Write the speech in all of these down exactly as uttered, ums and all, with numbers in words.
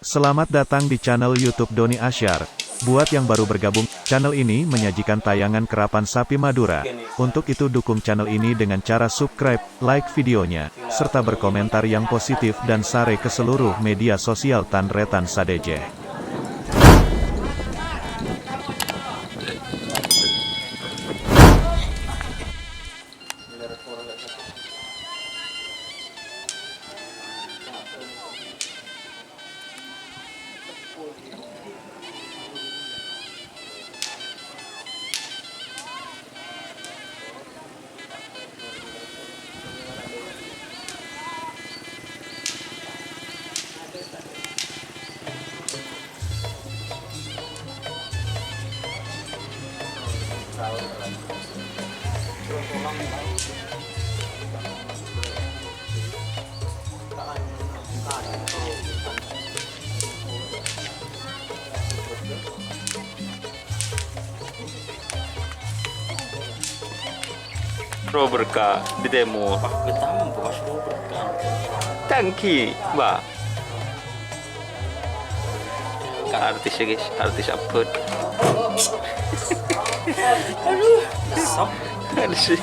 Selamat datang di channel YouTube Doni Asyar. Buat yang baru bergabung, channel ini menyajikan tayangan kerapan sapi Madura. Untuk itu dukung channel ini dengan cara subscribe, like videonya, serta berkomentar yang positif dan share ke seluruh media sosial tan-tarètan sadhâjâ. Roberka di timur. Wah, betambo, Mas Roberka. Thank you, Mbak. Artis ya, guys, artis abot. Aduh, sok. Artis.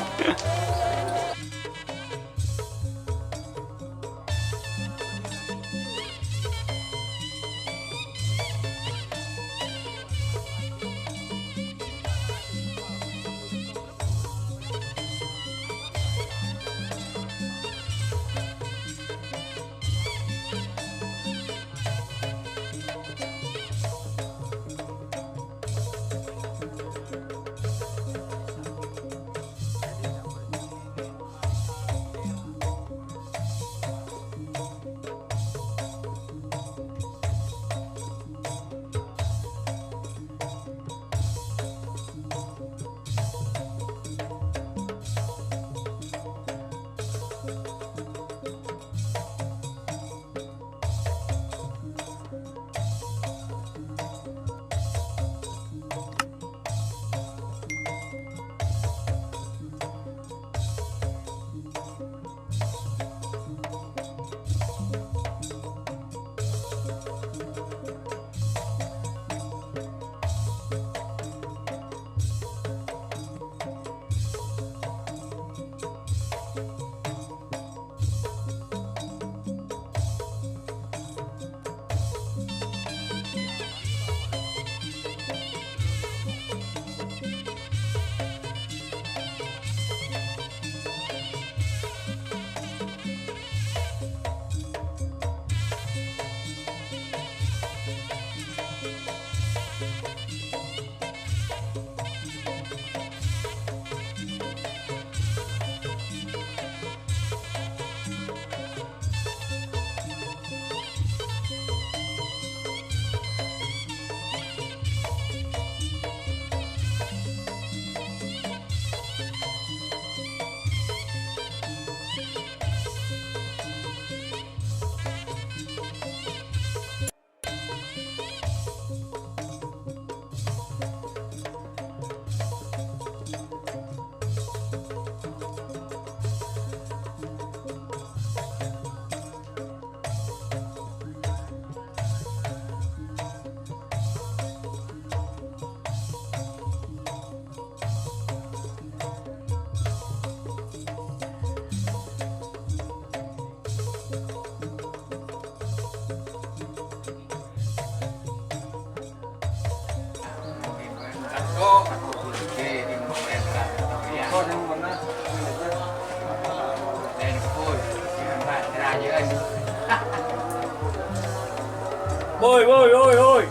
Woi, woi, woi, woi.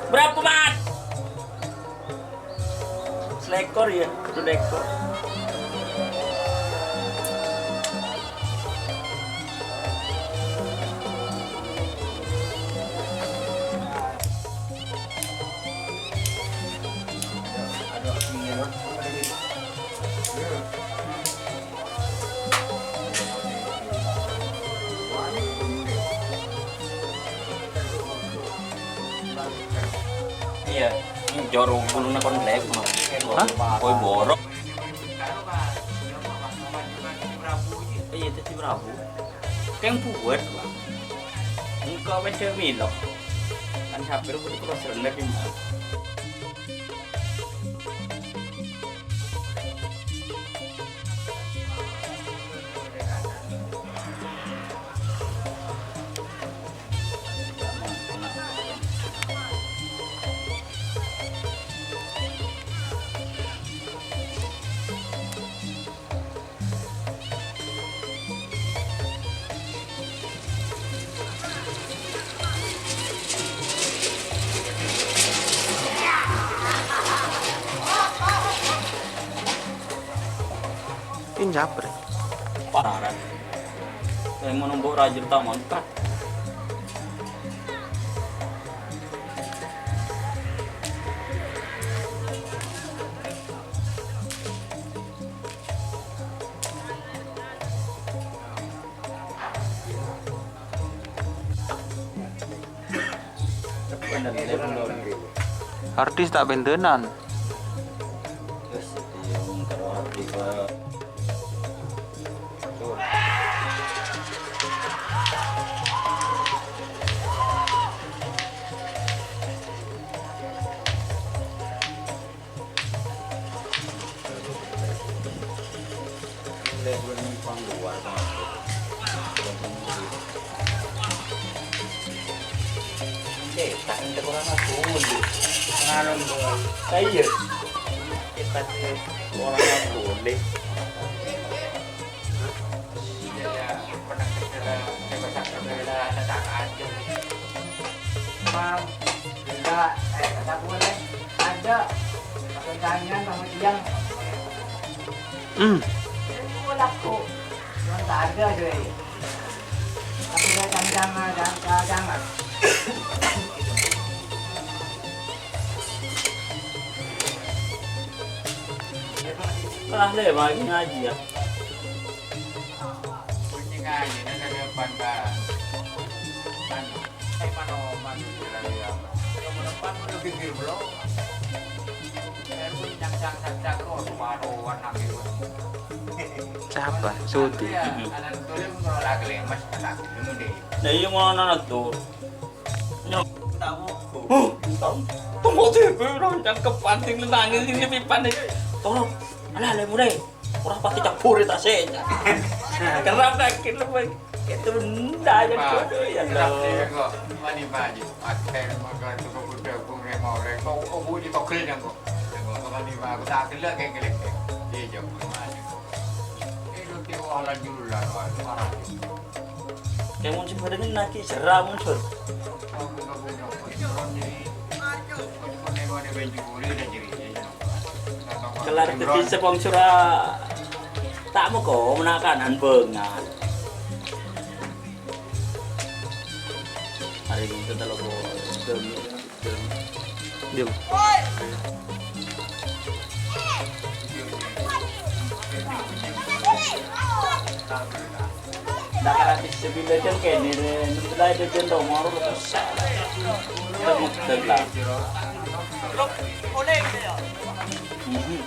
Berapa, Mat? Selekor ya, satu lekor. Iya, ini jorok bulu nakon lek, Mas. Hah? Koi borok. Iya, tadi Prabu. Keng buat, Bang. Kok beda milo? Kan hampir putus terus rendah di mana? Injap, Bre. Parah. Saya mau nombok raja utama, Kak. Harddisk ta' bendhenan. Eh, tak ada orang aku dulu. Ngalem, Boy. Ah, iya. Kita ke orang aku deh. Iya, ya. Pernah kerja, saya bersaksi bela, ada tak ada. Mam, enggak, eh, kata gue, ada. Pertanyaan sama dia. Hmm. Gue laku. Cuma tak ada, cuy. Tapi saya jangan, jangan, jangan, jangan. Lah, le, bagi ngaji ya. Kunci ngaji, nang ka depan, Pak. Anu, eh, mano, mano, kira-kira. Yang depan, mano, pinggir, bro. Siapa? Sudi. Lah iya, ngono tuh. Nyok. Huh, tong. Tunggu sih, gue orang cakep panting lu nangis ini pipan nih. Tolong, ala, ala, mulai. Ora pati cabur ta sè. Kerap lagi lu, Bang. Itu benda yang jodoh ya, kerap Allah. Dia kok. Mani, Pak Haji. Akhir maka itu kok udah gue remoreng. Kok, oh, gue ditogel yang kok. Yang kok, mani, Pak, aku tak gelek kayak gelek. Iya, jauh, mani. Itu tiap orang dulu lah, Pak. Itu orang. Kayak muncul badannya lagi seram muncul. Kelar dadi sponsor, tak mau kok menakan anbengan. Hari ini kita lo demi. Diem. Ndak kala bisa pindah jam kene, mulai jam nomor terus. Tengok sebelah. Mhm.